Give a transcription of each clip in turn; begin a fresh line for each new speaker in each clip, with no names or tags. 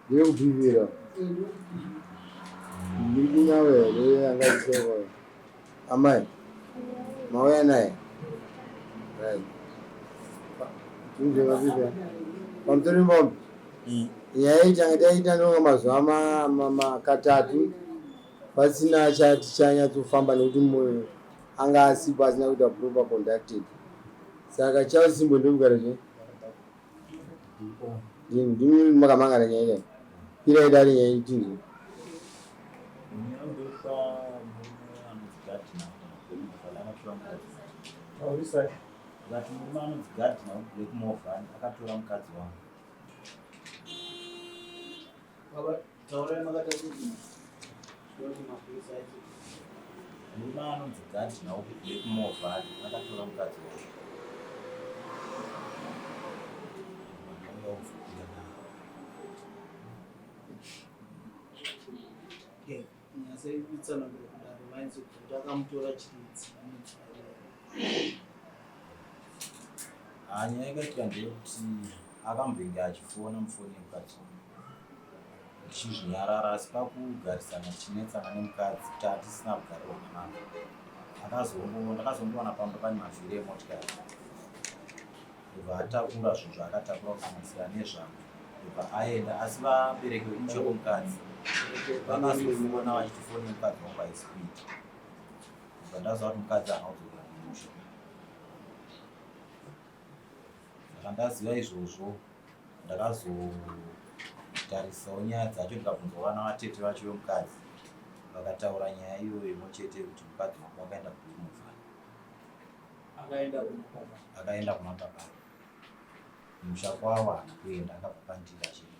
Ndekubhivira. Ndiri kunyawo here anga achiseva. Amai. Mauya naye. Right. Tinzwe vapipira. Pamusoro mbombe. Nyaya iyi tanga taita ndonga mazuva makatatu pasina chati chanyatsofamba nekuti munhu anga asipo asina kuita proper conducted. Saka Charles Simbo ndokugara chii? Ndimi makamangana nyaya iyi. Kwirai dare nyaya iyi tinzwe.
Vati murume anonzi Gardner weBlack Movan akatora mukadzi wangu.
Baba, taurai makataura kuti mapurisa acho.
Murume anonzi Gardner wekuBlack Movan akatora mukadzi wangu. Vanouya kuzobhuya naye.
Okay, nyatsoitsanangura kudaro mainzi kuti akamutora chiridzi.
Ah, nyaya yakaitika ndeyekuti akambenge achifona mufoni yemukadzi wangu ndichizvinyarara asi pakugarisana tichinetsana nemukadzi kuti hatisina kugara zvakanaka akazongo ndakazongowana pamba pane mavhiri emotikari ndobva atakura zvinhu zvaakatakura kusanganisira nezvangu ndobva aenda asi vabereki vekumusha kwemukadzi vakazofona vachiti foni yemukadzi wangu haisi kuita ndobva ndaziva kuti mukadzi haana kudzokera kumusha Saka ndaziva izvozvo ndakazotarisawo nyaya dzacho ndikabvunzwa vana vatete vacho vemukadzi vakataura nyaya iyoyo imwe chete yekuti mukadzi wangu akaenda kuMovha akaenda kuna baba musha kwavo haana kuenda akabva pandiri achienda.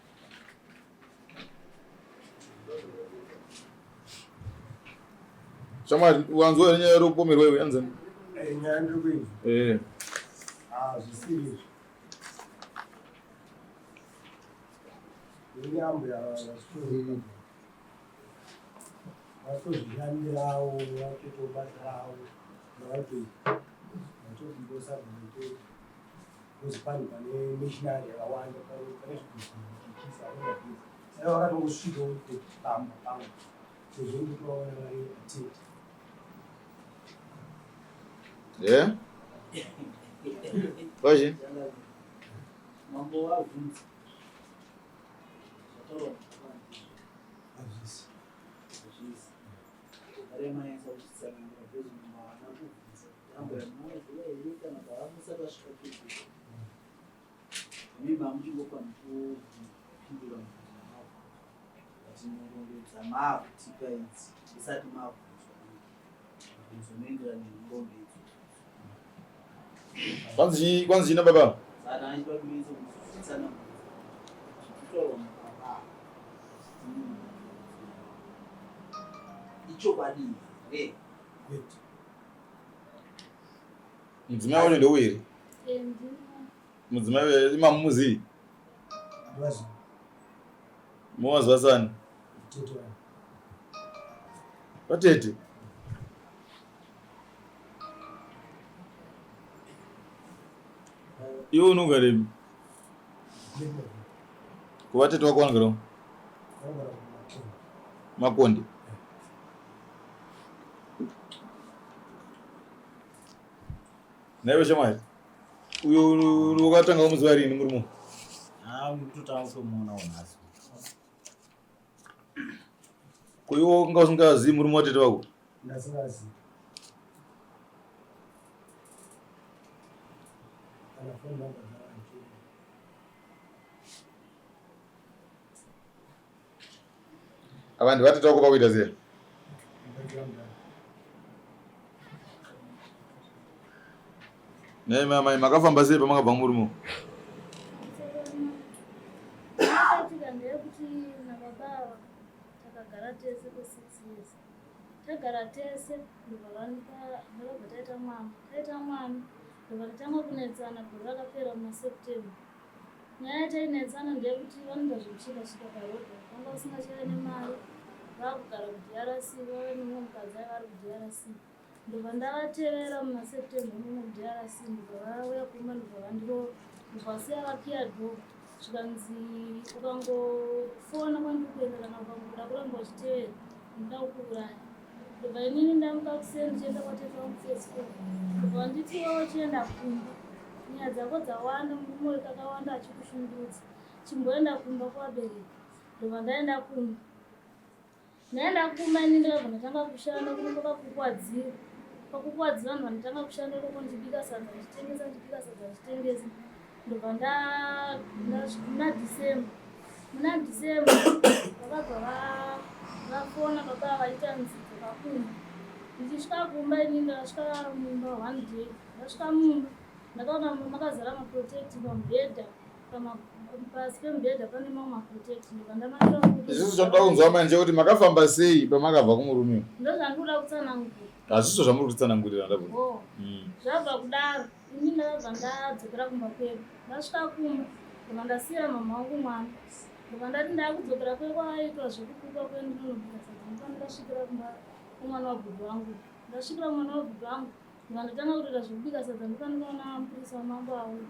Shamwari, wanzwa here nyaya yekupomerwa iwe yanzani?
Eh, nyaya ndiri kuinzwa.
Eh.
Ah, zvisiri izvi. Ini ambuya vasiri vatozvishandirawo vatoitawo basa ravo vatoita vatozvidosa bvute because pane pane missionary yakawanda pane zvikuchisa saka vakatongosvika pamba pangu sezvo ndikuvaona vari atete
Yeah? Vaje?
Mambo wabvunza. Zvataurwa
hazvisi
hazvisi. Varema yansa kuchitsanangura because mambo haana kubvunza. Ambuya munoziva here kana baba musati vasvika pedyo. Imi mamuchingofanira kupindura mubvunzo wavo. But nhoroondo dzamaakutipa idzi musati mabvunzwa. Mubvunzo unoenderana nenhoroondo idzodzo.
Kwanzi chii kwanzi chii nababa?
Saka achida kunyatsa kutsanangura zvikutorwa nababa. Ichokwadi here?
Kwete.
Mudzimai wacho ndouyu here? Mudzimai uyu imamumuzivi?
Handivazivi.
Movaziva sani?
Tete vangu.
Vatete. Iwe unogarepi? Kuvatete wako vanogara
Vanogara kuMakonde.
Makonde. Naiwe shamwari, uyo wakatanga kumuziva rini murume?
Ah, uyu kutotanga kutomuonawo nhasi.
Ko iwe wanga usingazivi murume watete wako?
Ndasingazivi. Kana phone number dzavo handichina.
Ava ndivatete wako pakuita sei?
Mukadzi wangu dai.
Nhai mai makafamba sei pamakabva murume?
Yakaitika ndeyekuti nababa ava takagara tese for 6 years. Tagara tese ndobva vanipa ndakabva taita mwana. Taita mwana ndobva tatanga kunetsana gore rakapera muna September. Nyaya yatainetsana ndeyekuti vanoita zvekushika-shika paroad vanga vasingachave nemari vakugara kuDRC vave nemumwe mukadzi aiva ari kuDRC. Ndobva ndavatevera muna September imomo kuDRC ndobva vauya kumba ndobva vandirova ndobva vasiya vakiya door. Zvikanzi ukangofona kwandiri kuenda kana ukangoda kuramba uchitevera ndinoda kukuuraya. Ndobva inini ndamuka kuseni ndichienda kwatete vangu Facebook. Ndobva vanditi iwewe uchienda kumba. Nyaya dzako dzawanda murume uyu kakawanda achikushungurudza. Chimboenda kumba kuvabereki. Ndobva ndaenda kumba. Ndaenda kumba ini ndakabva ndatanga kushanda kuno kwakakukwadzira. Kwakukwadzira vanhu vanotanga kushanda ikoko ndichibika sadza ndichitengesa ndichibika sadza ndichitengesa. Ndobva nda muna December. Muna December vakabva vafona baba vaita nzidzoka kumba. Ndichisvika kumba ini ndakasvika mumba one day. Ndasvika mumba ndakaona makazara maprotect pamubhedha. Pasi pemubhedha pane mamwe maprotect ndobva ndamatora.
Isusu chatoda kunzwa manje kuti makafamba sei pamakabva kumurume.
Ndozvandikuda kutsanangura.
Hazviso zvamuri kutsanangurira ndabvunza.
Oh. Zvabva kudaro ini ndakabva ndadzokera kumba kwedu. Ndasvika kumba ndobva ndasiira mama wangu mwana. Ndobva ndati ndakudzokera kwedu kwaiitwa zvekupikwa kwedu ndinonobika sadza. Ndobva ndasvikira kumba kumwana wabhudhi wangu. Ndasvikira mwana wabhudhi wangu ndobva ndatanga kutoita zvekubika sadza ndopandikaona mupurisa wamambo auya.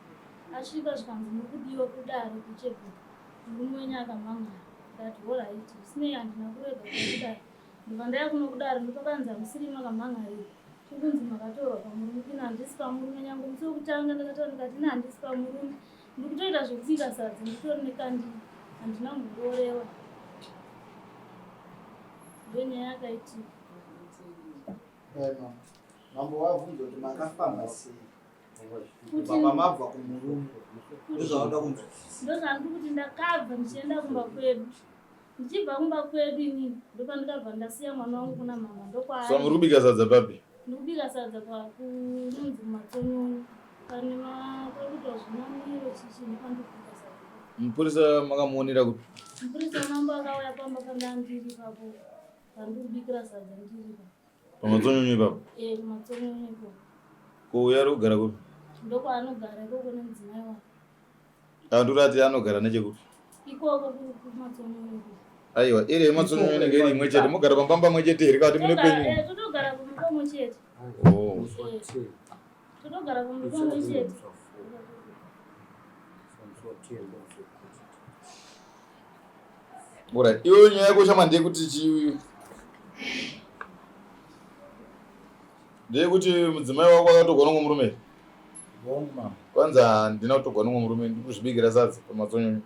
Asvika zvikanzi muri kudiwa kudare kucheguta. Murume wenyu akamhan'ara. Ndikati horaiti zvisinei handina kurega kuya kudare. Ndobva ndaya kuno kudare ndopakanzi hamusiri makamhan'arira. Tiri kunzi makatorwa pamurume. Ini handisi pamurume nyangwe musi wekutanga ndakataura ndikati ini handisi pamurume. Ndiri kutoita zvekubika sadza nditori nekandini. Handina kumbororewa. Ndonyaya yakaitika.
Mambo wabvunza kuti makafamba sei? Kubva pamabva kumurume. Ndozvaunoda kunzwisisa.
Ndozvandiri kuti ndakabva ndichienda kumba kwedu. Ndichibva kumba kwedu inini ndopandikabva ndasiya mwana wangu kuna mama ndokwaari.
So muri kubika sadza papi?
Ndikubika sadza pakunonzi kumatsonyonyo pane pakuitwa zvinamiro chichi ndopandikubika sadza.
Mupurisa makamuonera kupi?
Mupurisa mambo akauya pamba pandandiri ipapo pandikubikira sadza ndiri ipapo.
Pamatsonyonyo ipapo?
Eh, pamatsonyonyo ipapo.
Ko uyo ari kugara kupi?
Ndokwaanogara ikoko nemudzimai wake.
Andurati anogara nechekupi?
Ikoko kumatsonyonyo.
Aiwa, iri yematsonyonyo inenge iri imwe chete. Mogara pamba pamwe chete here kana kuti mune penyu?
Eh, totogara pamba pamwe chete.
Oh.
Totogara pamba pamwe chete.
Alright, iwe nyaya yako chama ndeyekuti chi ndeyekuti mudzimai wako akatogwa nomwe murume here?
Wrong mama.
Kwanza handina kutogwa nomwe murume ndikuzvibikira sadza pamatsonyonyo.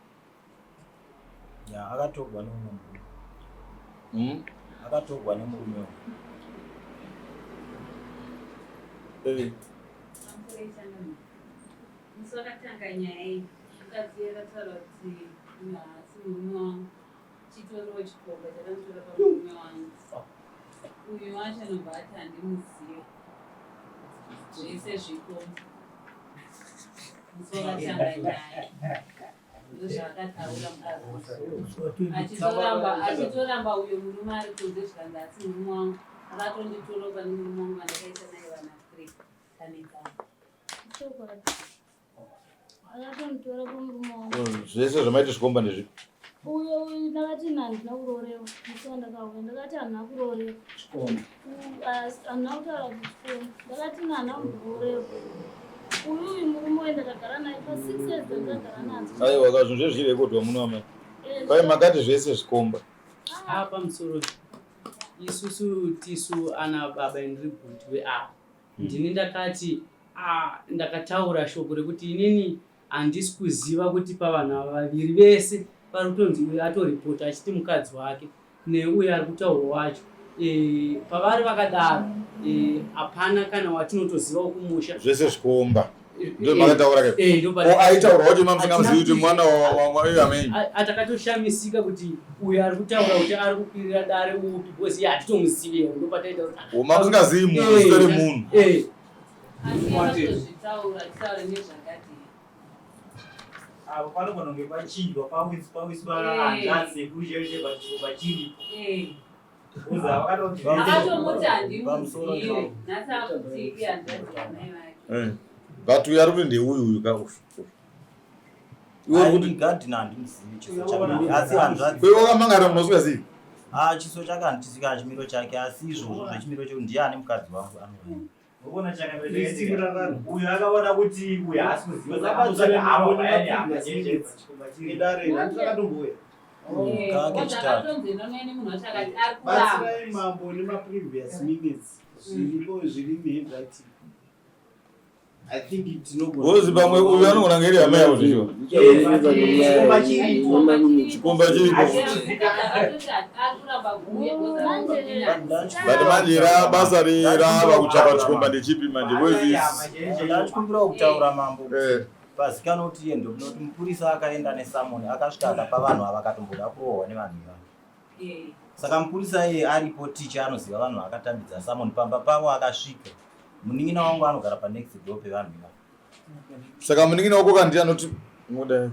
Ya akatogwa nomwe murume. Akatogwa nemurume uyu.
Eh.
Musi wakatanga nyaya iyi, mukadzi akataura kuti uyu haasi murume wangu, chitoriwo chikomba chakamutora pamurume wangu. Uyu wacho anobva ati handimuzive, zvese zvikomba. Musi wakatanga nyaya ndozvaakataura mukadzi achitoramba achitoramba uyo murume ari kunze zvikanzi asi murume wangu akatonditora pane murume wangu vandakaita naye vana 3 kanetsana.
Chokwadi. Akatonditora pamurume wangu.
Zvese zvamaiti zvikomba ndezvipi?
Uyo uyu ndakati ini handina kuroorewa. Musi wandakauya ndakati handina kuroorewa.
Chikomba.
Handina kutaura kuti chikomba. Ndakati ini handina kumboroorewa. Uyu uyu murume uyu ndakagara naye pa 6 years ndakagara nadzo.
Aiwa ka zvinhu zvezvirekodwa muno amai.
Eh,
Kwai makati zvese zvikomba.
Ah, pamusoro isusu tisu ana baba ndiri bhuti weava ndini ndakati ah, ndakataura shoko rekuti inini handisi kuziva kuti pavanhu ava vaviri vese pari kutonzi uyu atoripota achiti mukadzi wake neuyu ari kutaurwa wacho e, pavari vakadaro e, hapana kana watinotoziva wekumusha
Zvese zvikomba. Ndo makataura ke.
Eh, ndo
O aitaura wacho mamusingamuzivi kuti mwana wa iye amai.
Atakatoshamisika kuti uyu ari kutaura kuti ari kukwirira dare upi because iye hatitomuzivewo ndopataita kuti
O mamusingazivi munhu zita remunhu.
Eh,
Asi akatozvitaura achitaura nezvakadii.
Apo panogona kunge pachinjwa pawiswa
Eh.
hanzvadzi sekuru chaiyo chaiyo but chikomba chiripo.
Eh.
Kuzi vakatoti
Akatomuti
Pamusoro
handimuzive
chavo.
nhasi akuti ihanzvadzi yamai vake.
Eh. But uyu ari kuti ndeuyu uyu ka uyu. Iwe uri kuti
Garden handimuzivi chiso chake asi hanzvadzi
kwe wakamangara munhu usingazivi.
Ah, chiso chake handichizivi kana chimiro chake asi izvozvo zvechimiro chake ndiye ane mukadzi wangu anouya. Unoona chakamira uyu akaona kuti uyu haasi kuziva saka anotsvaga avo vayani hama chete.
Idare handisakatomboya. Batsirai mambo nemaprevious minutes zviripo zviri muhandwriting. I think tinogona.
Wozi pamwe uyu anogona kunge iri hama yavo zvichiwa. Chikomba chiripo. But manje ra basa rava kutsvaka chikomba ndechipi manje wezi.
Ndachikumbirawo kutaura mambo. Pazikanwa kuti iye ndokunoti mupurisa akaenda nesamoni akasvika akapa vanhu ava akatomboda kurohwa nevanhu ivavo. Saka mupurisa iye aripo ticha anoziva vanhu vaakatambidza samoni pamba pavo akasvika. Munin'ina wangu anogara panext door pevanhu ivavo.
Saka munin'ina wako ka ndiye anoti muda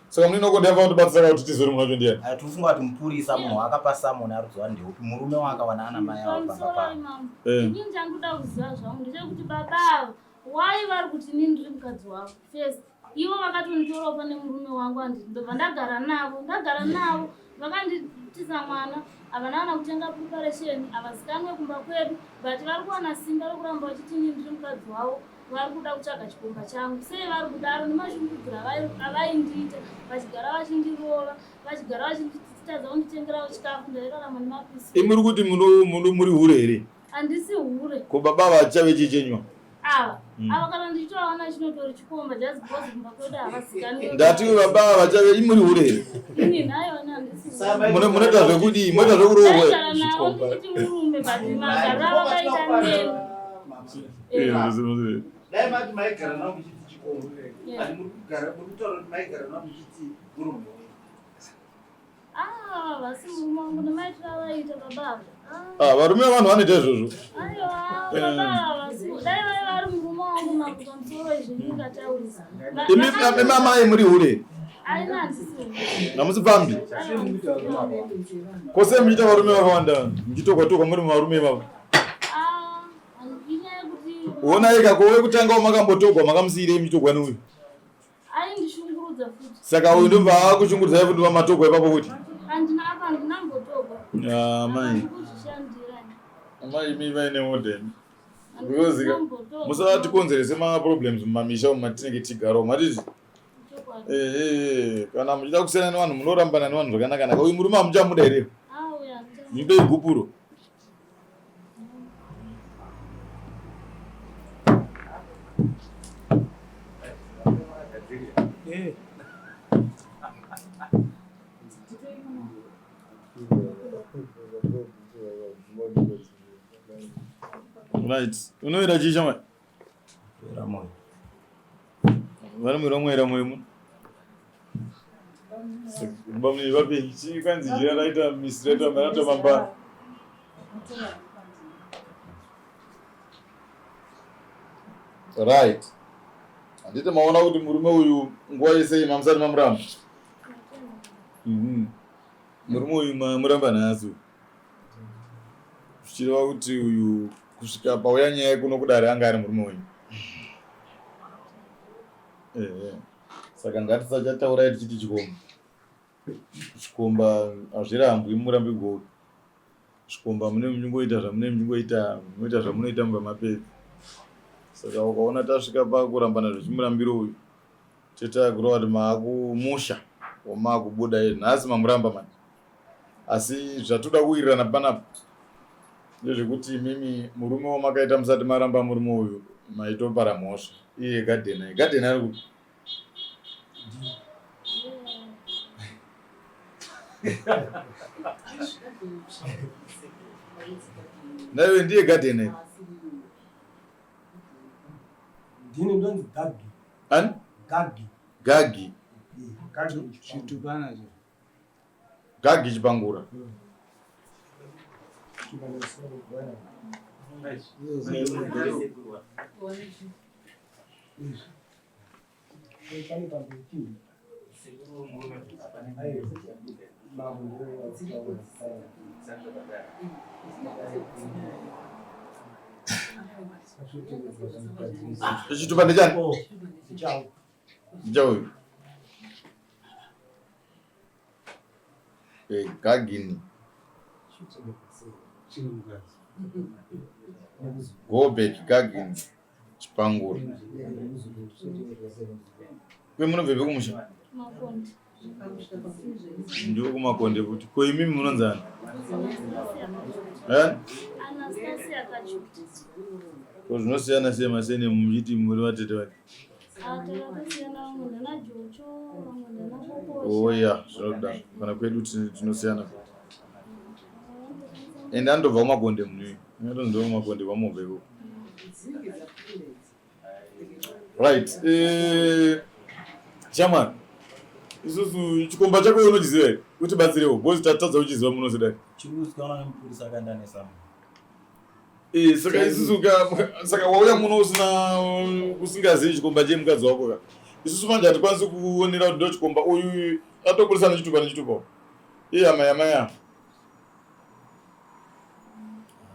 Saka munin'ina wako ndiye anofanira kutibatsira kuti tizore munhu wacho ndiyani?
Aya tinofunga kuti mupurisa munhu waakapa samoni ari kuziva ndeupi murume waakawana ana mai avo pamba pavo.
Inini chandoda kuziva zvangu ndechekuti baba ava why vari kuti inini ndiri mukadzi wavo first ivo vakatonitorawo pane murume wangu anditi ndobva ndagara navo ndagara navo vakanditiza mwana havana kana kutenga preparation havazikanwe kumba kwedu but vari kuwana simba rekuramba vachiti inini ndiri mukadzi wavo vari kuda kutsvaga chikomba changu sei vari kudaro nemashungudziro avaindiita vachigara vachindirova vachigara vachinditadza kunditengerawo chikafu ndairarama nemapisi
Imi muri kuti muri hure here?
Handisi hure.
Ko baba vachave chii chenywa?
Ava. Ava kana ndichitovaona chinotori chikomba just because kumba kwedu havazikanwi.
Ndati baba ava vachave imuri hure here?
Ini nhaiona handisi hure.
Mune munoita zvekudii? Munoita zvekurohwa.
Ndaigara navo ndichiti murume but magaro avakaita neni.
Eh,
Dai mati maigara navo muchiti chikomba. But muri kugara muri kutaura kuti maigara navo muchiti murume wenyu.
Ah, vasi murume wangu nemaitiro avaiita baba ava.
Ah, varume vevanhu vanoita izvozvo.
Aiwa, baba ava vasi dai vaiva vari murume wangu mambo pamusoro izvi ndingataurisa.
Imi imi amai muri hure.
Aina handisi hure.
Hamusi pfambi. Ko sei muchiita varume vakawanda muchitokwa tokwa muri varume ivavo?
Ah, inyaya yekuti
Honai kako wekutanga wamakambotogwa makamusiirei muchitogwa neuyu?
Aindishungurudza futi.
Saka uyu ndobva akushungurudzai futi pamatogwa ipapo kuti?
Handina apa handina mbotogwa.
Ah, mai.
Ndikuzvishandira.
Amai imi vaine order imi. Because musatikonzerese ma problems mumamisha umu matinenge tichigara umu matiti. Eh, eh, kana muchida kusiyana nevanhu munorambana nevanhu zvakanaka naka. Uyu murume hamuchamuda here?
Ah, uyu handichamuda.
Mupei gupuro. Right. Unoera chii shamwari?
Era moyo.
Vari mwira mwera moyo muno. Bamni vapi chii kwanzi jira raita misiraita marato mamba. Right. Handiti maona kuti murume uyu nguva yese mamusati mamuramba. Murume uyu mamuramba nhasi. Zvichireva kuti uyu kusvika pauya nyaya kuno kudare anga ari murume wenyu. Ehe. Saka ngatisachataurai tichiti chikomba. Zvikomba hazvirambwi murambi gold. Zvikomba mune muchingoita zvamune muchingoita munoita zvamunoita mubva mapedza. Saka ukaona tasvika pakurambana zvechimurambiro uyu tete akureva kuti maakumusha wamaakubuda nhasi mamuramba manje. Asi zvatoda kuwirirana panapa ndezvekuti imimi murume wamakaita musati maramba murume uyu maitopara mhosva iye gadhena gadhena ari kupi naiwe ndiye gadhena iri
ndini ndonzi gagi
ani
gagi
gagi
gagi
Chitupana cho.
Gagi Chipangura. Chitupa ndechani? Ndichauyu. Gagini. Gobert Gagin Chipangura. Kwe munobvepi kumusha?
Makonde.
Ndiko kumakonde kuti. Ko imimi munonzani? Eh?
Anastasia Kachuti.
Ko zvinosiyana sei masene muchiti muri vatete vake?
Ah, takatosiyana vamwe ndana Jocho, vamwe ndana Kokosha.
Oh yeah, zvinoda. Kana kwedu tinosiyana. Ende anotobva kumakonde munhu uyu. Unotonzi kumakonde kwamobva ikoko. Right. Eh, shamwari. Isusu chikomba chako unochiziva here? Utibatsirewo because tatadza kuchiziva muno sedai.
Chiri kuzikanwa nemupurisa akaenda nesamu.
Eh, saka isusu ka saka wauya muno usina usingazivi chikomba chemukadzi wako ka. Isusu manje hatikwanisi kuonera kuti ndo chikomba uyu atoburisa nechitupa nechitupa. Iye hama yamai.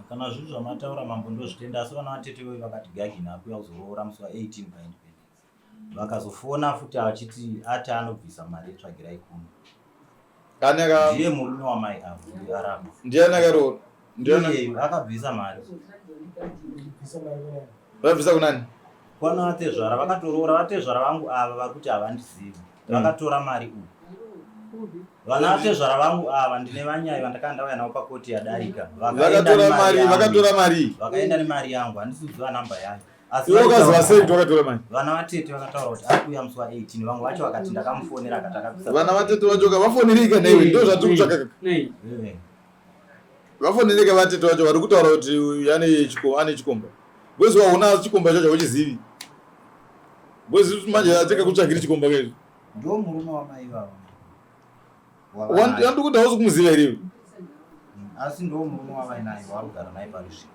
Kana zviri zvamataura mambo ndozvitenda asi vana vatete vedu vakati Gagina akuya kuzoroora musi wa 18 paindependence. Vakazofona futi achiti ati anobvisa mari yetsvagirai kuno.
Ani aka
Ndiye murume wamai avo uyu aramba.
Ndiani akaroora? Ndiani
Iyeyu akabvisa mari.
Vabvisa kunani?
Kwana vatezvara vakatoroora vatezvara vangu ava vari kuti havandizivi. Vakatora mari uku. Vana vatezvara vangu ava ndine vanyai vandakanga ndauya navo pakoti yadarika.
Vakatora mari, vakatora mari.
Vakaenda nemari yangu handisi kuziva namba yayo. Asi
Iwe wakaziva sei kuti vakatora mari?
Vana vatete vakataura kuti ari kuuya musi wa 18 vamwe vacho vakati ndakamufonera akati akabvisa.
Vana vatete vacho ka vafonereka naiwe ndo zvatiri kutsvaka kaka.
Nei.
Vafonereka vatete vacho vari kutaura kuti uyu ane chikomba ane chikomba. Because waona chikomba chacho hauchizivi. Because manje atikakutsvagiri chikomba kaizvi.
Ndo murume wamai ivavo.
Wandi kuti hausi kumuziva here iwe?
Asi ndo murume wavainaye waari kugara naye pari zvino.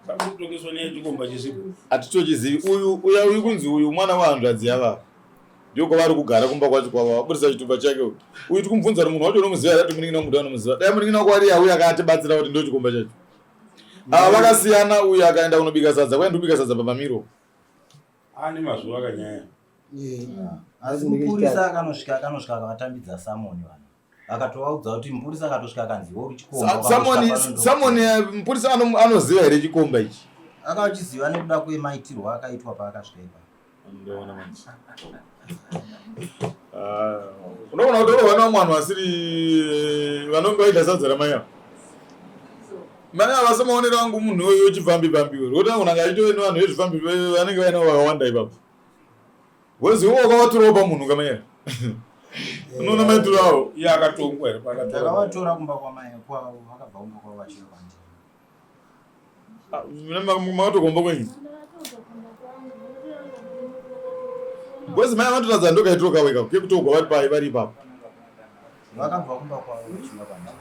Sakutongeswa nechikomba chisipo.
Hatitochizivi uyu uya uyu kunzi uyu mwana wehanzvadzi yava. Ndiko kwavari kugara kumba kwacho kwava vabudisa chitupa chake uyu. Uyu tikumubvunza kuti munhu wacho unomuziva here ati munin'ina wangu anomuziva. Dai munin'ina wako ari auya akatibatsira kuti ndo chikomba chacho. Ava vakasiyana uyu akaenda kunobika sadza kwaenda kubika sadza pamamiro.
Ane mazuva akanyanya.
Asi mupurisa akanosvika akanosvika akavatambidza samoni vanhu. Akatovaudza kuti mupurisa akatosvika akanzi iwe uri chikomba.
Samoni Samoni mupurisa anoziva here chikomba ichi?
Akachiziva nekuda kwemaitirwo akaitwa paakasvika ipapo.
Ndoona manje. Ah, unoona kuti urohwa nevamwe vanhu vasiri vanonge vaida sadza ramai ava. Mai ava semaonero angu munhu uyu wechipfambi pfambi uyu. Rwoti angu anga achitove nevanhu vezvipfambi vanenge vainavo vakawanda ipapo. Because iwe wakavatora pamunhu kamai ava. Unoona maitiro avo.
Iye akatongwa here paakatora?
Ndakavatora kumba kwamai kwavo vakabva kumba kwavo vachiuya kwandiri.
Makatokomba kwenyu. Because mai vanotoratidza ndokaitiro kavo ikako kekutogwa vari pai vari ipapo.
Vakabva kumba kwavo vachiuya kwandiri.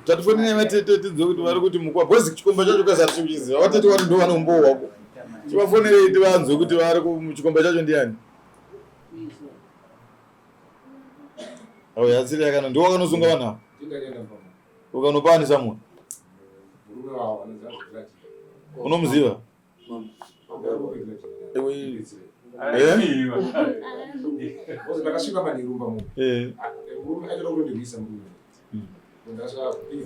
Tatifonera vatete tinzwe kuti vari kuti mukwa because chikomba chacho kasi hatisi kuchiziva. Vatete vari ndo vane umbowo hwako. Tivafonerei tivanzwe kuti vari chikomba chacho ndiani. Oh, yatsiri yakana ndiwo wakanosunga vanhu ava. Ukanopa ani samunhu? Unomuziva?
Ndakasvika manheru mumba muno. Murume aitoda kutondirwisa murume. Ndakasvika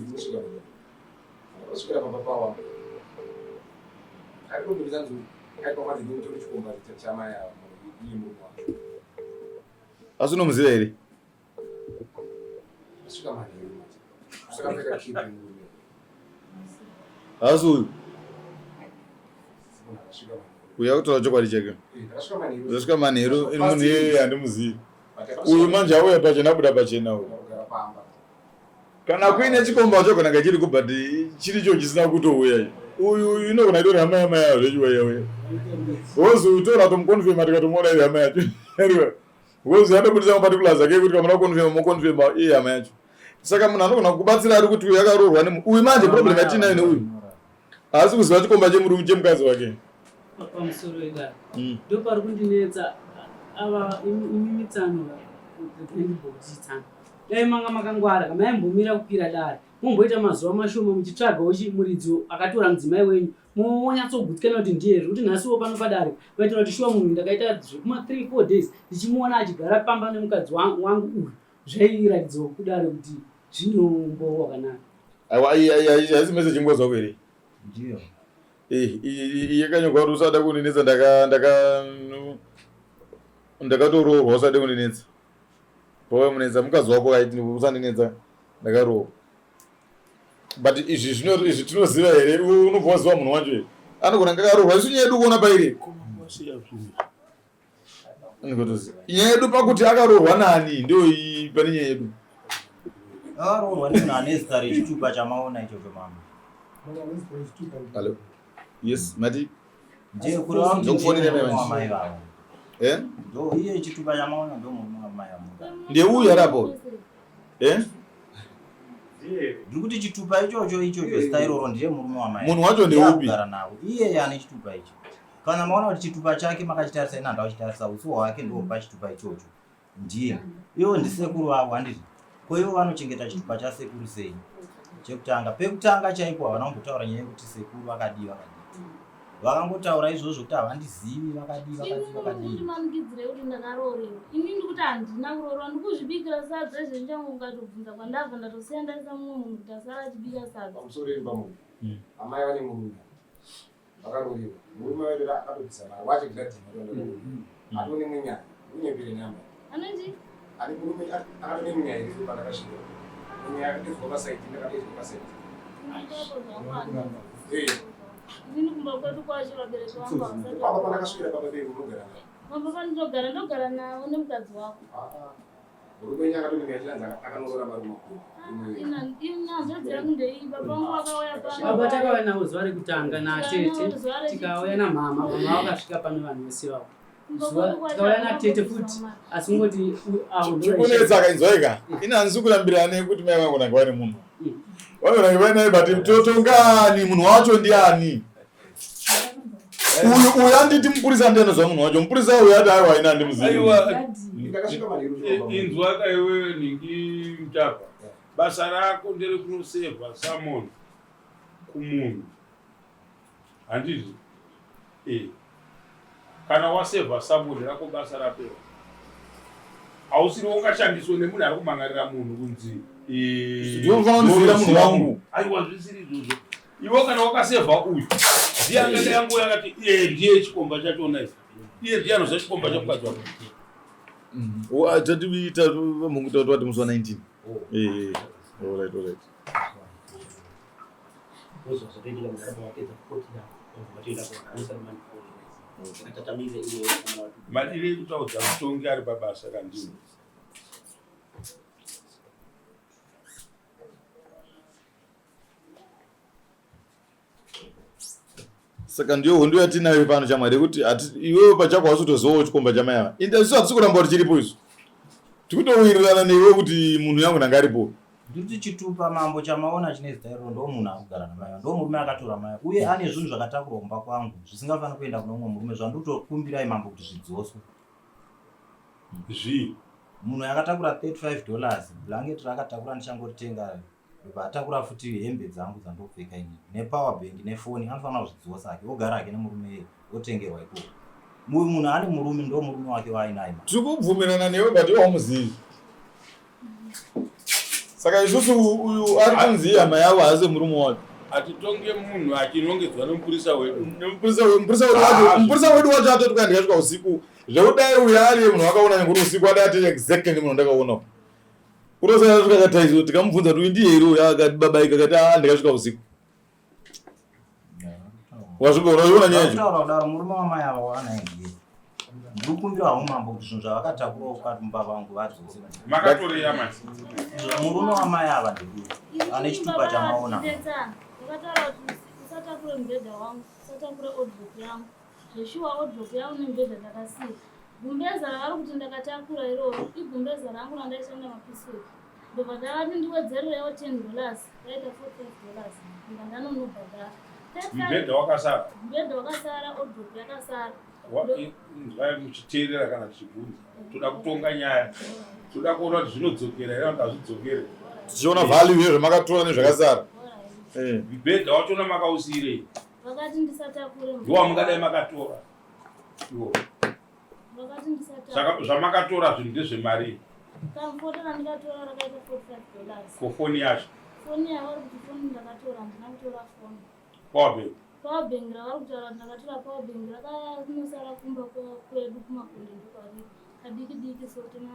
ndosvika manheru. Ndakasvikira pamba pawa. Ari kundibvisa nzuru. Aipa kwanzi ndimutori chikomba chamai ava iye murume wacho.
Asi unomuziva here?
Ndasvika manheru manje. Ndakapfeka kepi murume.
Haasi uyu. Uyu akutora chokwadi chake. Ndasvika manheru ini munhu iyeye handimuzivi. Uyu manje auya pachena abuda pachena uyu. Kana kuine chikomba chogona kunge chiri kubva chiricho chisina kutouya. Uyu uyu inogona itori hama yamai avo zvechiwaya uya. Wozi uyu tora tomukonfirma tikatomuona iri hama yacho. Anyway, wozi atobudisa maparticulars ake ekuti kamuna kukonfirma mokonfirma iye hama yacho. Saka munhu anogona kubatsira ari kuti uyu akaroorwa nemu uyu manje problem yatinayo neuyu. Haasi kuziva chikomba chemurume chemukadzi wake.
Pamusoro idare. Ndopari kundinetsa ava imi mitsano ndibhokuti Dai manga makangwara ka maimbomira kukwira dare momboita mazuva mashoma muchitsvagawo muridzi akatora mudzimai wenyu monyatsogutsikana kuti ndiye here kuti nhasiwo pano padare kuitira kuti shuwa munhu ndakaita zvekuma 3 4 days ndichimuona achigara pamba nemukadzi wangu uyu zvairatidzawo kudare kuti zvine umbowo wakanaka.
Aiwa, haisi message mukadzi wako here?
Ndiyo.
Eh, iyi yakanyorwa kuti usada kundinetsa ndaka ndaka ndakatoroorwa usade kundinetsa. Pauya munetsa mukadzi wako aiti usandinetsa ndakaroorwa. But izvi zvino izvi tinoziva here unobva waziva munhu wacho here? Anogona kunge akaroorwa isu nyaya yedu kuona pairi. Nyaya yedu pakuti akaroorwa nani ndio pane nyaya yedu.
Akaroorwa nemunhu ane zita rechitupa chamaona ichocho mama.
Hello. Yes, mati.
Ndiye kureva kuti
Ndokufonera
ndiye
mai
murume
manje.
wamai vavo.
Eh?
Ndo iye chitupa chamaona ndo murume wamai vavo.
Ndiye uyu ari apo. Eh?
Ndiri kuti chitupa ichocho ichocho zita iroro ndiye murume wamai.
Munhu wacho
Ndiye
ndeupi?
akugara navo. Iye ane chitupa ichi. Kana maona kuti chitupa chake makachitarisa ina ndakuchitarisa uso hwake ndo pachitupa ichocho. Ndiye. Ivo ndisekuru vavo handiti. Ko ivo vanochengeta chitupa chasekuru sei? Chekutanga. Pekutanga chaipo havana kumbotaura nyaya yekuti sekuru vakadii vakadii. Vakangotaura izvozvo kuti havandizivi vakadii vakadii vakadii.
Ndimanikidzire kuti ndakaroorerwa. Ini ndikuti handina kuroorwa, ndikuzvibikira sadza izvo ndichange ukatobvunza kwandabva ndatosiya ndaisa mumwe munhu kuti asara achibika sadza.
Pamusoro imba munhu. Amai vane murume. Vakaroorerwa. Murume wacho akatobvisa mari wacho gladini atone munyaya. Unyepere namba.
Anoti
Ani murume akatone munyaya iri pandakasvika. Munyaya akatoiswa pasaidi ndakatoiswa pasaidi.
ipapo zvangu handina.
Eh.
Inini kumba kwedu kwacho vabereki vangu havasati
Papa pandakasvikira papa pedu unogara naye.
Pamba pandinogara ndogara navo nemukadzi wako.
Murume wenyu akatone munyaya achinanzi akanoroora marume makuru.
Ina hanzvadzi yangu ndeiyi baba vangu vakauya pano.
Baba takauya navo zuva rekutanga natete tikauya namama mama vakasvika pano vanhu vese vavo. Zuva tikauya natete futi asi kungoti avo ndo
Chikunetsa kainzwaika. Ina handisi kurambirana nekuti mai vangu nanga vane munhu. Vangu nanga vane but totongani munhu wacho ndiani? Uyu uyu anditi mupurisa ndiye anoziva munhu wacho. Mupurisa uyu ati aiwa ina handimuzivi.
Aiwa,
Ndakasvika manheru zvino.
inzwaka iwewe ningi mutapa basa rako nderekunosevha summon kumunhu handizvo e kana wasevha summon rako basa rapera hausiri ungashandiswe nemunhu ari kumhangarira munhu kunzi
Ndiwe unofanira kundizivira munhu wangu.
aiwa zvisiri izvozvo iwe kana wakasevha uyu ndiye angada yangu yakati iye ndiye chikomba chachona ichi iye ndiye anoziva chikomba chemukadzi wako
Tatiita mungu tati musi wa 19. Eh. All right, all right.
Madire ekutaudza mutongi ari pabasa kandini.
Saka ndiyo hondo yatinayo pano chamwari yekuti iwewe pachako hausi kutozivawo chikomba chamai ava. Ende isu hatisi kuramba kuti chiripo isu. Tikutowirirana neiwe kuti munhu yangu nanga aripo.
Ndikuti chitupa mambo chamaona chine zita iroro ndo munhu akugara namai ava ndo murume akatora mai ava uye ane zvinhu zvakatakurwa kumba kwangu zvisingafaniri kuenda kune umwe murume zvandikutokumbirai mambo kuti zvidzoswe.
Zvii?
Munhu akatakura 35 dollars blanket raakatakura ndichangoritenga ndobva atakura futi hembe dzangu dzandopfeka inini nepower bank nefoni anofanira kuzvidzosa hake ogara hake nemurume iye otengerwa ikoko. Uyu munhu ane murume ndo murume wake waainaye.
Tiri kubvumirana newe but iwe haumuzivi. Saka isusu uyu ari kunzi hama yavo haasi murume wake.
Atitonge munhu achinongedzwa nemupurisa wedu.
Nemupurisa wedu, mupurisa wedu wacho, mupurisa wedu wacho atoti kwai ndikasvika usiku. Zvekudai uyu ari munhu wakaona nekuti usiku adai ati exactly ndi munhu wandakaona. Kurosana tasvika kataizo tikamubvunza kuti uyu ndiye here uyu akati baba ikakati ah ndikasvika usiku. Wazviona unoiona nyaya yacho?
Kutaura kudaro murume wamai ava waanaye ndiye. Ndiri kukumbira hangu mambo kuti zvinhu zvavakatakura ukati mumba vangu vadzose.
Makatoreya manje.
Murume wamai ava ndiye ane chitupa chamaona.
Ndakataura kuti usatakure mubhedha wangu, usatakure odrop yangu. Zveshuwa odrop yangu nemubhedha ndakasiya. Gumbeza ravari kuti ndakatakura iroro igumbeza rangu randaishanda mapisweki. Ndobva ndavati ndiwedzererewo 10 dollars, raita 45 dollars. Ndobva ndanonobhadhara.
Mubhedha wakasara.
Mubhedha wakasara, odrop yakasara.
Inzwai muchiteerera kana tichibvunza. Toda kutonga nyaya. Toda kuona kuti zvinodzokera here kana kuti hazvidzokere.
Tichiona value yezvamakatora nezvakasara.
Mubhedha wachona makausiyirei?
Vakati ndisatakure.
Ndowamungadai makatora. Iwo.
Vakati ndisatakure.
Saka zvamakatora zvinhu ndezvemari.
Kamfoto randikatora rakaita 45 dollars.
Ko foni yacho?
Foni yavari kuti foni ndakatora handina kutora foni.
Power bank.
Power bank ravari kutaura kuti ndakatora power bank rakanosara kumba kwedu kumakonde ndokwariri kadiki diki so tema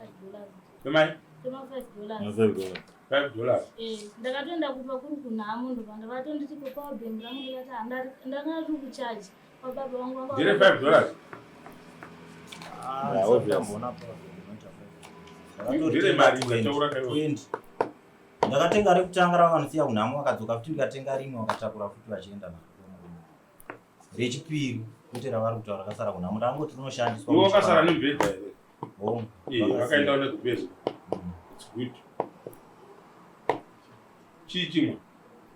5 dollars.
Temai?
Tema 5 dollars.
5 dollars.
5 dollars.
Eh, ndakatoenda kumba kuri kunhamo ndobva ndavatonditi ko power bank rangu ndikati ndanga riri kucharge kwababa vangu vanga.
Ndire 5 dollars.
Ah,
Yeah, obvious.
ndamboona power bank inoita 5.
Ndire mari ndataura kaiwa.
20. Ndakatenga rekutanga ravanosiya kunhamo vakadzoka futi ndikatenga rimwe vakatakura futi vachienda naro. Rechipiri kwete ravari kutaura rakasara kunhamo ndangoti rinoshandiswa.
Iwe wakasara nemubhedha here?
Hongu.
Eh, vakaenda nekubhedha. It's good. Chii chimwe?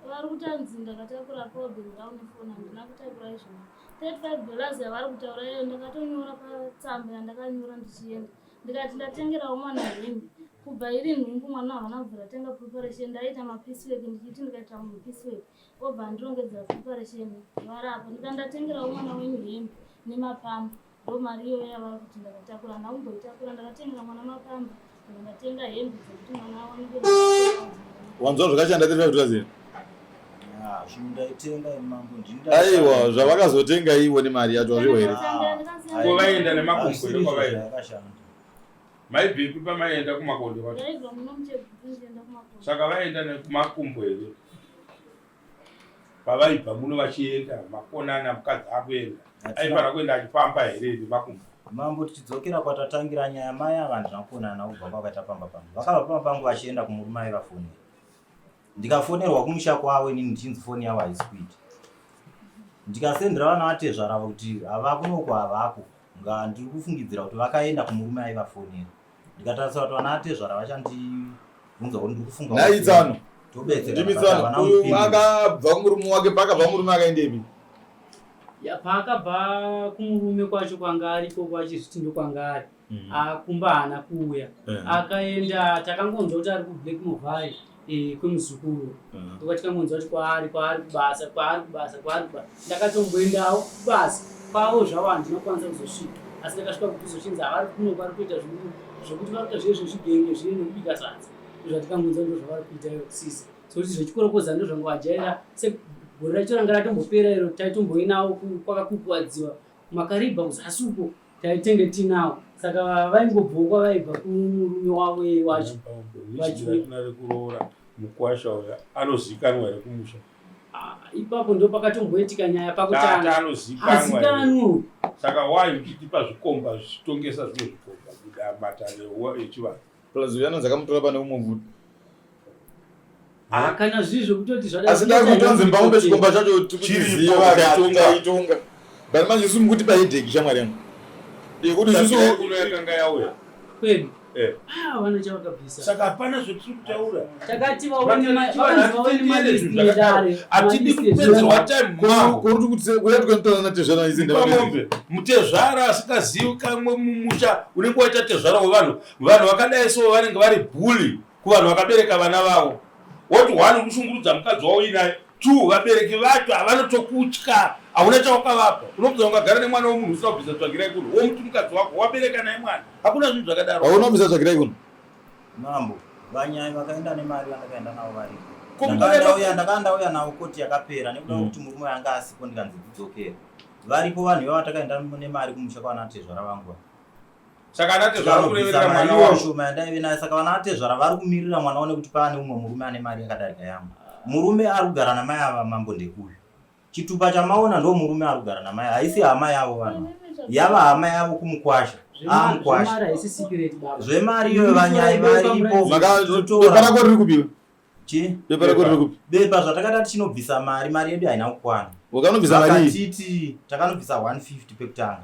Vari kutanzi ndakatakura power bank rangu nefoni handina kutakura izvona. 35 dollars yavari kutaura iyoyo ndakatonyora patsamba yandakanyora ndichienda ndikati ndatengerawo mwana hembe kubva iri nhumbu mwana havana kubvira tenga preparation ndaita mapiecework ndichiti ndikaita munhu piecework obva andirongedzera preparation varapa ndikati ndatengerawo mwana wenyu hembe nemapamba ndo mari iyoyo yavari kuti ndakatakura handina kumboitakura ndakatengera mwana mapamba ndatenga hembe dzekuti mwana awane
Wanzwa zvakashanda 35 dollars here?
Ah, zvinhu ndaitenga mambo ndini
Aiwa, zvavakazotenga ivo nemari yacho hazviwo here?
Ko vaenda nemakumbo here kwavaenda?
Zvakashanda.
Maibvepi pamaienda kumakonde kwacho?
Ndaibva muno muChegutu ndichienda kumakonde.
Saka vaenda nekumakumbo here? Pavaibva muno vachienda makonana mukadzi akuenda. Aifanira kuenda achifamba here nemakumbo?
Mambo tichidzokera kwatatangira nyaya mai ava handina kuonana kubva kwakaita pamba pangu. Vakabva pamba pangu vachienda kumurume aivafonera. Ndikafonerwa kumusha kwavo inini ndichinzi foni yavo haisi kuita. Ndikasendera vana vatezvara avo kuti havakunoko havako. Nga ndiri kufungidzira kuti vakaenda kumurume aivafonera. Ndikatarisa kuti vana vatezvara vachandibvunza kuti ndiri kufunga kuti
Nhai tsano.
tobetserana,
Ndimi
but
tsano.
havana
Uyu
kundipindura.
akabva kumurume wake paakabva kumurume akaendepi?
Ya, paakabva kumurume kwacho kwanga ariko kwachizviti ndokwanga ari akumba haana kuuya akaenda takangonzwa kuti ari kublack movai kwemuzukuru ndokwatikangonzwa kuti kwaari kwaari kubasa kwaari kubasa kwaari kubasa ndakatomboendawo kubasa kwavo zvavo handina kukwanisa kuzosvika asi ndakasvika kuzochinzi havari kuno vari kuita zvokuti vari kuita zviye zvezvigenge zviye nekubika sadza ndozvatikangonzwa ndo zvavari kuita iyo sisi sokuti zvechikorokoza ndozvanga vajaira segore racho ranga ratombopera iro taitomboinawo kwakakukuwadziwa makaribha kuzasi uko taitenge tinawo saka vaingobvawo kwavaibva kumurume wavo iye wacho
Richira rekuroora mukwasha uya anozikanwa here kumusha?
Ah, ipapo ndo pakatomboitika nyaya
Tata
pakutanga
anozikanwa here?
azikanwi
Saka why muchitipa zvikomba zvichitongesa zvimwe zvikomba kuda matare echivanhu?
Plus uyu anonzi akamutora pane umwe mvuti.
Ah, kana zviri zvekutoti zvada
Asi ndakutonzi mbaumbe chikomba chacho
Chiripo,
tikuchiziva
taitonga.
taitonga. But manje isu mukuti paheadache shamwari yangu. Yekuti isusu
Saka kuno yakanga yauya.
kwedu
Eh.
Ah, vana chavakabvisa
Saka hapana zvetiri kutaura.
takati vaone
Vanhu
vanzi vaone
hatitendere zvinhu
malist
zvakadaro.
edare
Hatidi
malist
kupedzerwa
ezvinhu.
time mambo.
kuri kuti kuya tukanotana natezvara izi
Pamombe mutezvara asikazivikanwe mumusha unenge waita tezvara wevanhu. Vanhu vakadai so vanenge vari bhuli kuvanhu vakabereka vana vavo. Woti one kushungurudza mukadzi wavo uinaye. Two vabereki vacho havanotokutya. Hauna chawakavapa. Unobvisa ungagara nemwana wemunhu usina kubvisa tsvagirai kuno. Womuti mukadzi wako wabereka naye mwana. Hakuna zvinhu zvakadaro.
Hauna kubvisa tsvagirai kuno.
Mambo, vanyai vakaenda nemari vandakaenda navo varipo.
Ko
Ndakanga ndakanga ndauya navo koti yakapera nekuda kwekuti murume anga asipo ndikanzi ndidzokere. Varipo vanhu ivava takaenda nemari kumusha kwana tezvara vangu.
Saka ana tezvara
Tikanobvisa
kureverera
mari
mwana
iyoyo
wavo.
shoma yandaive nayo saka vana tezvara vari kumirira mwana wavo nekuti paane umwe murume ane mari yakadarika yangu. Murume ari kugara namai ava mambo ndekuyu. Chitupa chamaona ndo murume ari kugara namai haisi hama yavo vanhu. Yava hama yavo kumukwasha. Amukwasha.
Zvemari haisi secret baba.
Zvemari iyoyo vanyai varipo.
Maka bepa rako riri kupi?
Chi?
Bepa rako riri kupi?
Bepa zvatakada tichinobvisa mari, mari yedu haina kukwana.
Wakanobvisa mari iyi.
Vakatiti takanobvisa 150 pekutanga.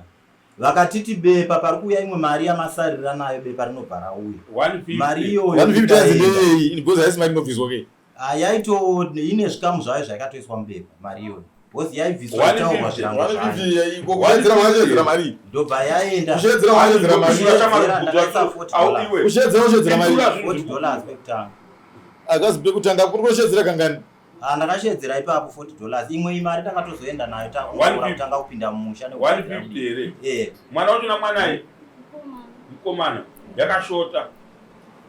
Vakatiti bepa pari kuuya imwe mari yamasarira nayo bepa rinobva rauya.
150.
Mari iyoyo
150
ikaenda.
ndeyei? Because haisi mari inobviswa ke.
Ah, yaito ine zvikamu zvayo zvakatoiswa mubepa mari iyoyo. Because yaibviswa
150,
itaurwa zvirango zvayo.
150 kushedzera wakashedzera mari.
Ndobva yaenda.
Kushedzera wakashedzera mari.
Kushedzera, ndakaisa $40.
Kushedzera wakashedzera mari.
$40 pekutanga.
Akazi pekutanga kuri kushedzera kangani?
Ah, ndakashedzera ipapo $40. Imwe imari takatozoenda nayo takutora
150.
kutanga kupinda mumusha nekushedzera
150 here?
Eh.
Mwana wacho namwanai
Mukomana.
mukomana yakashota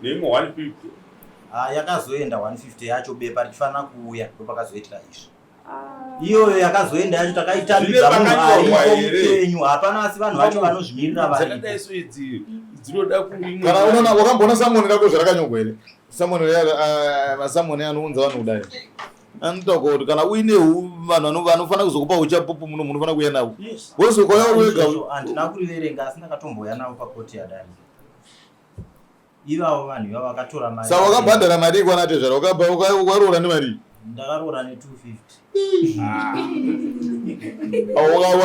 neimwe 150.
Ah, yakazoenda 150 yacho bepa richifanira kuuya ndopakazoitika izvi. Iyoyo yakazoenda yacho takaitambidza
Zvine
munhu
pakanyorwa
aripo
here?
mupenyu hapana asi vanhu vacho vanozvimirira varipo.
Dzakadai so idzi dzinoda kuimwe.
Kana unoona wakamboona samoni rako zvarakanyorwa here? Samoni riya masamoni anounza vanhu kudai. Anotaura kuti kana uine vanhu vanofanira kuzokupa uchapupu muno munofanira kuuya navo. Wose ukauya uri wega.
Izvozvo handina kuriverenga asi ndakatombouya navo pakoti yadarika. Ivavo vanhu ivavo vakatora mari.
Saka wakabhadhara mari kwana tezvara ukaroora nemari.
Ndakaroora ne 250.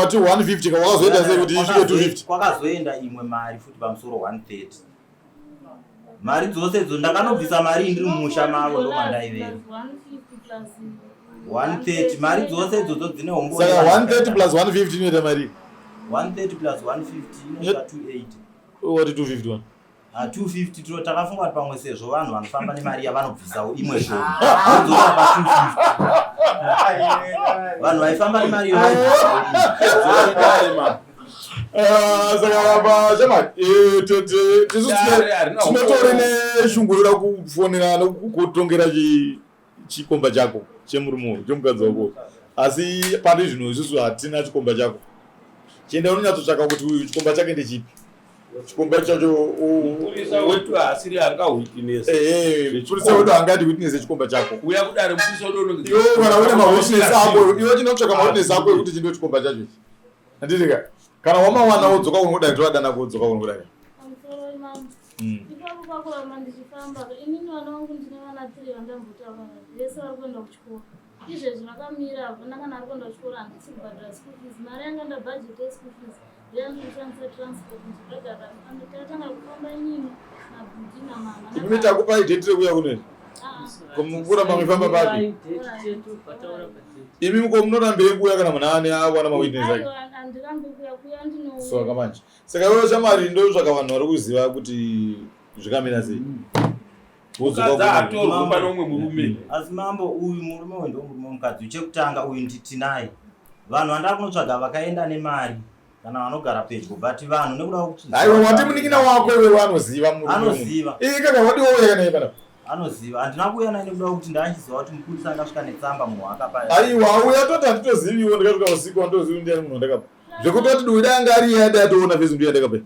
Wati 150 ka wakazoita sei kuti isvike 250?
Kwakazoenda imwe mari futi pamusoro 130. Mari dzose idzo ndakanobvisa mari iyi ndiri mumusha mavo ndomandaivera. 130 mari dzose idzodzo dzine hombo.
Saka 130 plus 150 inoita mari.
130 plus 150 inosvika 280.
Wati 251.
Ah, 250 tiro takafunga kuti pamwe sezvo vanhu vanofamba nemari yavanobvisawo imwe shoma. Vodzoka pa 250. Vanhu vaifamba nemari iyo vaibvisawo imwe.
Saka apa shamwari tisu tinotori neshungu yoda kufonera nokukutongera chikomba chako chemurume uyu chemukadzi wako asi pari zvino isusu hatina chikomba chako chienda unonyatsotsvaka kuti uyu chikomba chake ndechipi chikomba chacho
Mupurisa wetu haasiri anga witness.
Mupurisa wedu haangati witness chikomba chako.
Uya kudare mupurisa wedu unonge.
Iwe kana une mawitness ako iwe chinotsvaka mawitness ako ekuti chindo chikomba chacho ichi. Handiti ka kana wamawana wodzoka kuno kudai tovadana kodzoka kuno kudai.
Pamusoro mambo. Ipapo pakuramba ndichifamba inini vana vangu ndine vana 3 vandambotaura navo vese vari kuenda kuchikoro. Izvezvi vakamira havana kana ari kuenda kuchikoro handisi kubhadhara school fees. Mari yanga ndabhajeti yeschool fees ndeyandiri transport ndichibhadhara. Tatanga kufamba inini nabhudhi namama.
Imi takupai date rekuuya kuno here? Kuramba muchifamba papi? Imi muko munorambirei kuuya kana munhu ane awana mawitness ake?
Handirambi kuuya kuuya ndinouya.
Saka manje. Saka iwewe shamwari ndotsvaka vanhu vari kuziva kuti zvakamira sei.
Mukadzi atorwe pane umwe murume.
Asi mambo uyu murume uyu ndo murume wemukadzi chekutanga uyu nditinaye. Vanhu vandava kunotsvaga vakaenda nemari kana vanogara pedyo but vanhu nekuda kwekuti
Aiwa wati munin'ina wako iwewe anoziva murume.
Anoziva.
Ii kaka wadi wouya kana iye panapa.
Anoziva. Handina kuuya naye nekuda kwekuti ndachiziva kuti mupurisa angasvika netsamba munhu waakapa.
Aiwa uya toti handitoziviwo ndikasvika usiku handitozivi ndiani munhu wandakapa. Zvekutoti dui dai anga ari iye dai atoona face ndiye ndakapa.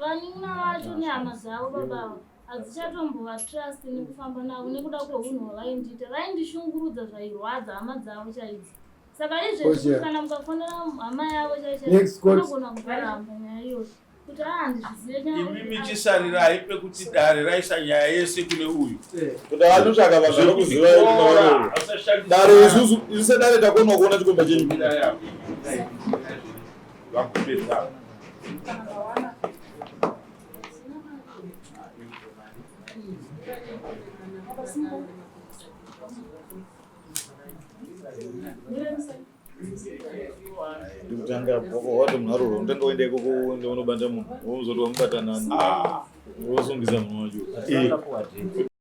Vanin'ina vacho nehama dzavo baba ava hadzichatombova trust nekufamba navo nekuda kwehunhu hwavaindiita. Vaindishungurudza zvairwadza hama dzavo chaidzo. Saka izvezvi kuti kana mukafonera hama yavo chaicho
Next court.
vanogona kutoramba nyaya iyoyo kuti a handizvizive nyaya
Imi michisarirai pekuti dare raisa nyaya yese kune uyu.
Kuti anotsvaka vanhu vari kuziva dare isusu isu sedare takonwa kuona chikomba chenyu.
Vakupedza.
Ndikutanga wati munhu aroro unotanga uenda ikoko uende unobata munhu wozoti wamubata nani wosungisa munhu wacho.